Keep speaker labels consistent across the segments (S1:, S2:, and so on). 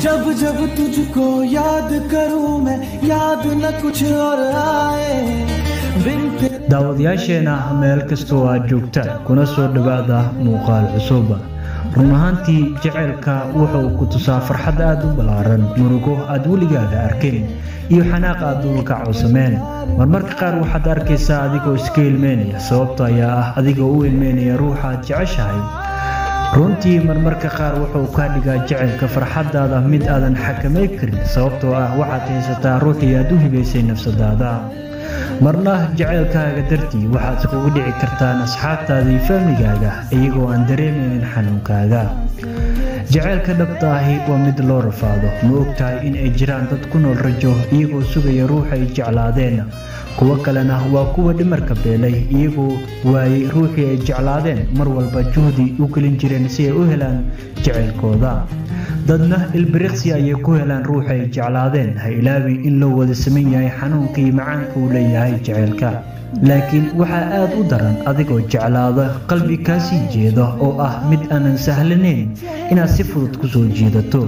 S1: जब जब तुझको याद करूं मैं, याद न कुछ और आए बिन तेरे।
S2: Daawadayaasheena meel kastoo aad joogtaan, kuna soo dhowaada muuqaal cusub. Run ahaantii jaceylka wuxuu ku tusaa farxad aad u ballaaran, murugo aad weligaaga arkin iyo xanaaq aad dulka cawsameen. Marmarka qaar waxaad arkaysaa adigoo iska ilmeynaya, sababta ayaa ah adigoo u ilmeynaya ruuxa aad jeceshahay. Runtii marmarka qaar wuxuu kaa dhigaa jaceylka farxadaada mid aadan xakameyn karin, sababtoo ah waxaad haysataa ruuxii aad u hibaysay nafsadaada. Marna jaceylkaaga dartii waxaad iskugu dhici kartaan asxaabtaada iyo family-gaaga, iyagoo aan dareemaynin xanuunkaaga. Jaceylka dhabta ahi waa mid loo rafaado. Ma ogtahay in ay jiraan dad ku nool rajo, iyagoo sugaya ruuxa ay jeclaadeen? Kuwo kalena waa kuwa dhimarka beelay, iyagoo waayey ruuxii ay jeclaadeen, mar walba juhdi u gelin jireen si ay u helaan jaceylkooda. Dadna ilbiriqsi ayay ku helaan ruuxa ay jeclaadeen. Ha ilaawin in loo wada saman yahay xanuunka iyo macaanka uu leeyahay jaceylka, laakiin waxaa aad u daran adigoo jeclaada qalbi kaa sii jeeda oo ah mid aanan sahlanayn inaad si fudud ku soo jiidato.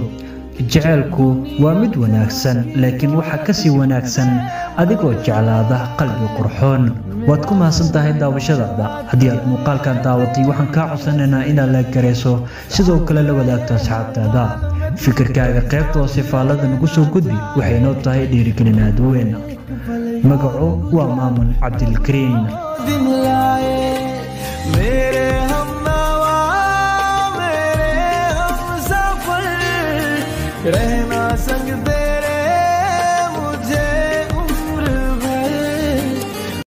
S2: Jaceylku waa mid wanaagsan, laakiin waxaa kasii wanaagsan adigoo jeclaada qalbi qurxoon. Waad ku mahadsan tahay daawashadaada. Haddii aad muuqaalkan daawatay, waxaan kaa codsanaynaa inaad la garayso, sidoo kale la wadaagto asxaabtaada. Fikirkaaga qaybta hoose faallada nagu soo gudbi, waxay noo tahay dhiirigelin aad weyn. Magacu waa Maamun Cabdilkariin.
S1: दिन लाए।